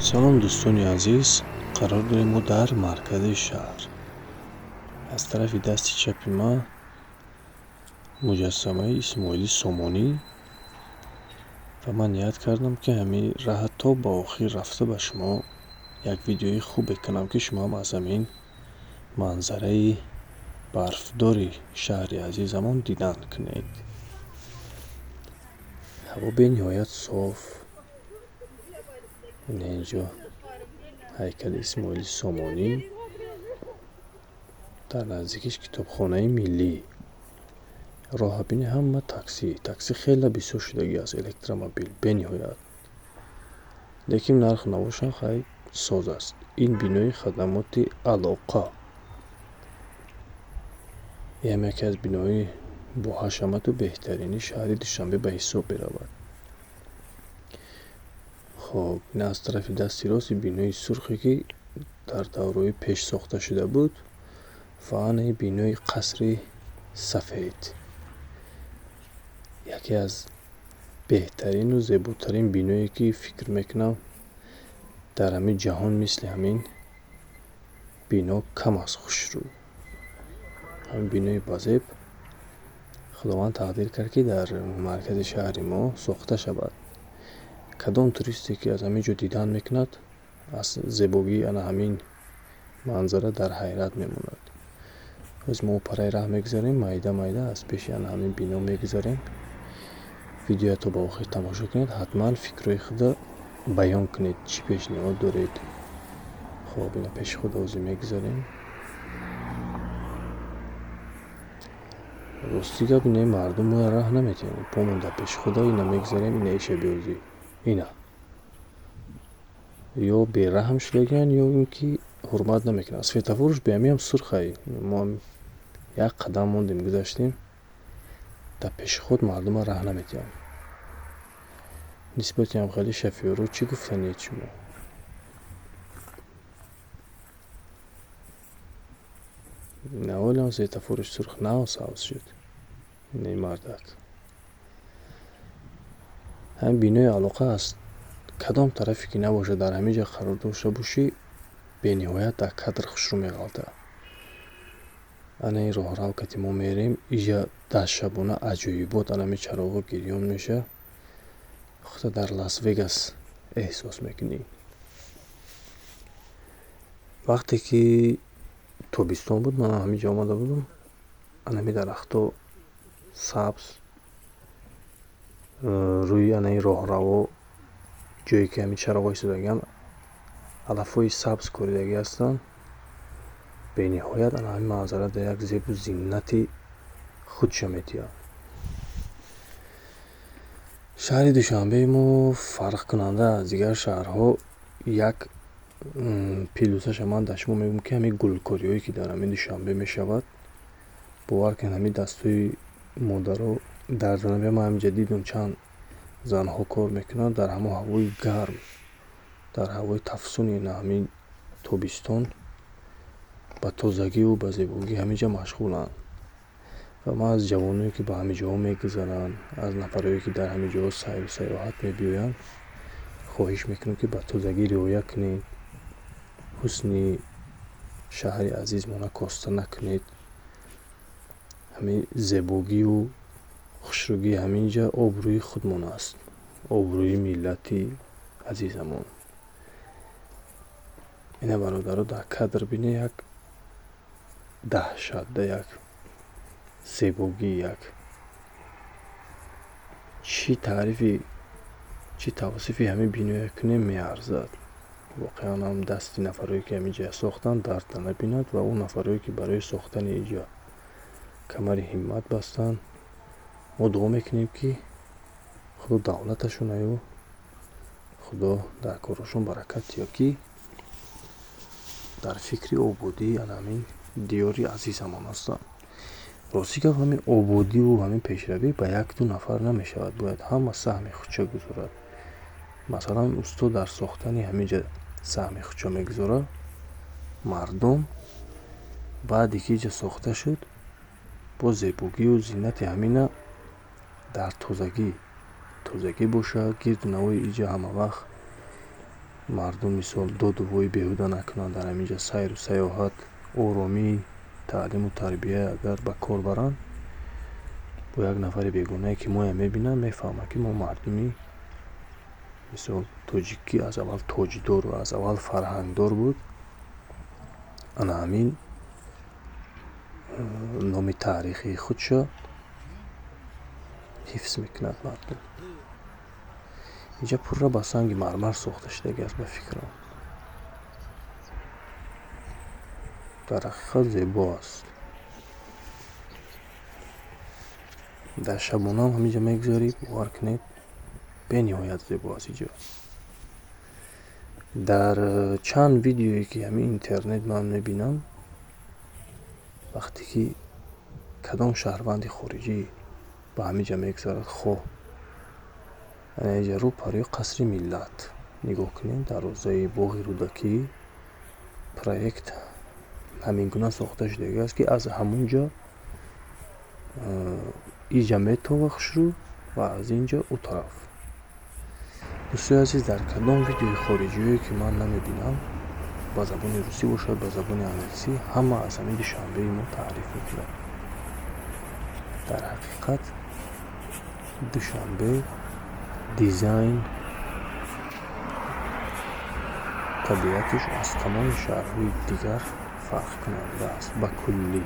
Салом, дӯстони азиз. Қарор дорем мо дар маркази шаҳр. Аз тарафи дасти чапи ман муҷассамаи Исмоили Сомонӣ ва ман ният кардам, ки ҳамин раҳа то ба охир рафта ба шумо як видеои хубе кунам, ки шумоам аз ҳамин манзараи барфдори шаҳри азизамон дидан кунед. Ҳаво бениҳоят соф. Ина инҷо ҳайкали Исмоили Сомонӣ, дар наздикиш китобхонаи миллӣ. Роҳа бини, ҳама такси, такси хеле бисёр шудагӣ аст, электромобил бениҳоят, лекин нарху навошам хай соз аст. Ин бинои хадамоти алоқа ям яке аз биноҳои боҳашамату беҳтарини шаҳри Душанбе ба ҳисоб меравад. Хоб, ин аз тарафи дасти рости бинои сурхе, ки дар давраҳои пеш сохта шуда буд, ва анаи бинои қасри сафед, яке аз беҳтарину зеботарин биное, ки фикр мекунам, дар ҳамин ҷаҳон мисли ҳамин бино кам аст. Хушрӯ ҳамин бинои базеб Худованд тақдир кард, ки дар маркази шаҳри мо сохта шавад. Кадом туристе ки аз ҳамин ҷо дидан мекунад, аз зебогии ана ҳамин манзара дар ҳайрат мемонад. Ҳоз мо параи раҳ мегузарем, майда майда аз пеши ана ҳамин бино мегузарем. Видеоя то ба охир тамошо кунед, ҳатман фикрҳои худро баён кунед, чӣ пешниҳод доред. Хоб, ина пеши худ ҳозир мегузарем. Рости гап, ина мардум моя раҳ наметиҳанд, помон дар пеши худа. Ина мегузарем, ина иша биёзӣ, ина ё бераҳм шудагианд, ё ин ки ҳурмат намекунанд. Светофорш беамиам сурхай, мо як қадам мондем, гузаштем. Дар пеши худ мардума раҳ наметиҳанд. Нисбати ҳамхели шофёрҳо чӣ гуфтаниед шумо? Наволиам светофорш сурх нав сабз шуд. Ин мардак, ҳамин бинои алоқа аст, кадом тарафе ки набошад, дар ҳамин ҷо қарор дошта бошӣ, бениҳоят дар кадр хушрӯ меғалтад. Ана ин роҳрав кати мо мерем, иҷа дар шабона аҷоибот, анами чароғо гирён меша, худо дар Лас Вегас эҳсос мекунӣ. Вақте ки тобистон буд, ман ҳамин ҷо омада будам. Анами дарахтҳо сабз, рӯи ана ин роҳраво, ҷое ки ҳамин чароғҳо истодагианд, алафҳои сабз коридагӣ ҳастанд. Бениҳоят ана ҳамин манзара дар як зебу зинати худша метиҳад. Шаҳри Душанбеи мо фарқкунанда аз дигар шаҳрҳо як плюсаша ман дар шумо мегӯям, ки ҳамин гулкориҳое, ки дар ҳамин Душанбе мешавад, бовар кунед, ҳамин дастҳои модаро дар занабия. Ман ҳаминҷа дидам, чанд занҳо кор мекунанд дар ҳамон ҳавои гарм, дар ҳавои тафсуни на ҳамин тобистон ба тозагиву ба зебогӣ ҳаминҷа машғуланд. Ва ман аз ҷавоное, ки ба ҳамин ҷоҳо мегузаранд, аз нафарое, ки дар ҳамин ҷоҳо сайру сайёҳат мебиёянд, хоҳиш мекунам, ки ба тозагӣ риоя кунед, ҳусни шаҳри азизмона коста накунед. Ҳамин зебогию хушрӯгии ҳамин ҷа обрӯи худмон аст, обрӯи миллати азизамон. Ина, бародаро, дар кадр бине, як даҳшат, як зебогӣ, як чӣ таърифи, чӣ тавсифи ҳамин биноя кунем, меарзад. Воқеан ҳам дасти нафарое, ки ҳамин ҷоя сохтанд, дард набинад ва он нафарое, ки барои сохтани инҷа камари ҳиммат бастанд, мо дуо мекунем, ки Худо давлаташон аю Худо дар корҳошон баракат диҳад, ки дар фикри ободии ана ҳамин диёри азизамон ҳастанд. Рости гап, ҳамин ободиву ҳамин пешравӣ ба як-ду нафар намешавад, бояд ҳама саҳми худша гузорад. Масалан, устод дар сохтани ҳамин ҷа саҳми худшо мегузорад, мардум баъде ки иҷа сохта шуд, бо зебогию зинати ҳамина дар тозагӣ, тозагӣ бошад, гирду навои иҷа ҳамавақт. Мардум мисол доду вои беҳуда накунанд, дар ҳамин ҷа сайру саёҳат, оромӣ, таълиму тарбия агар ба кор баранд, бо як нафари бегонае ки моя мебинад, мефаҳмад, ки мо мардуми мисол тоҷикӣ аз аввал тоҷдору аз аввал фарҳангдор буд. Ана ҳамин номи таърихии худшо ҳифз мекунад мардум. Инҷа пурра ба санги мармар сохта шудагӣ аст, ба фикрам. Дар ҳақиқат зебо аст. Дар шабонаам ҳаминҷа мегузарӣ, бовар кунед, бениҳоят зебо аст инҷо. Дар чанд видеое ки ҳамин интернет ман мебинам, вақте ки кадом шаҳрванди хориҷӣ ба ҳамин ҷа мегузарад, хоҳ инҷа рӯ парои Қасри Миллат нигоҳ кунем, дарвозаи боғи Рӯдакӣ проект ҳамин гуна сохта шудагӣ аст, ки аз ҳамун ҷо иҷа метова хушрӯ ва аз ин ҷо ӯ тараф. Дӯстои азиз, дар кадом видеои хориҷиҳое ки ман намебинам, ба забони русӣ бошад, ба забони англисӣ, ҳама аз ҳамин Душанбеи мо таъриф мекунад. Дар ҳақиқат Душанбе дизайн, табиатиш аз тамоми шаҳрҳои дигар фарқкунанда аст ба куллӣ.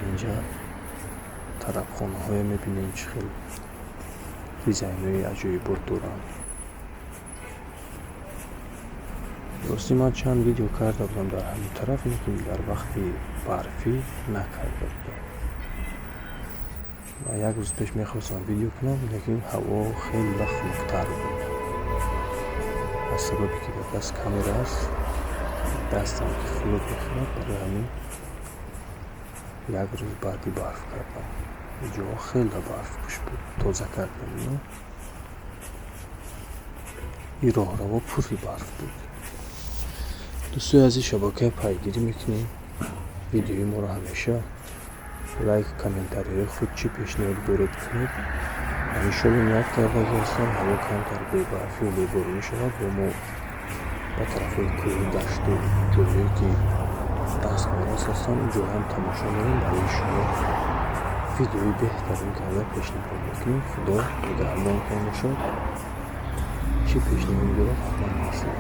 Инҷа тарабхонаҳое мебинем, чӣ хел дизайнҳои аҷоибот доранд. Ростӣ ман чанд видео карда будам дар ҳамин тараф, лекин дар вақти барфӣ накарда будам. Ман як рӯз пеш мехостам видео кунам, лекин ҳаво хеле хунуктар буд. Аз сабабе ки дар даст камера аст, дастам ки хунук мехӯрад, барои ҳамин як рӯз баъди барф кардам. Ҷоҳо хеле барфпӯш буд, тоза кардем ино. Ин роҳраво пурри барф буд. Дӯстои азиз, шабакаи пайгирӣ мекунем. Видеои моро ҳамеша лайк, комментариҳои худ чӣ пешниҳод доред кунед. Ҳамешаро ният кардагӣ ҳастам, ҳаво камтар бебарфию беборонӣ шавад, бо мо ба тарафҳои кӯҳу дашту ҷойҳое ки дастнорас ҳастанд, он ҷоҳоам тамошо мерем, барои шумо видеои беҳтарин карда пешниҳод мекунем. Худо нигаҳбонтон бошад. Чӣ пешниҳод дорад, ҳатман нависед.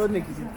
Ёд мегирем.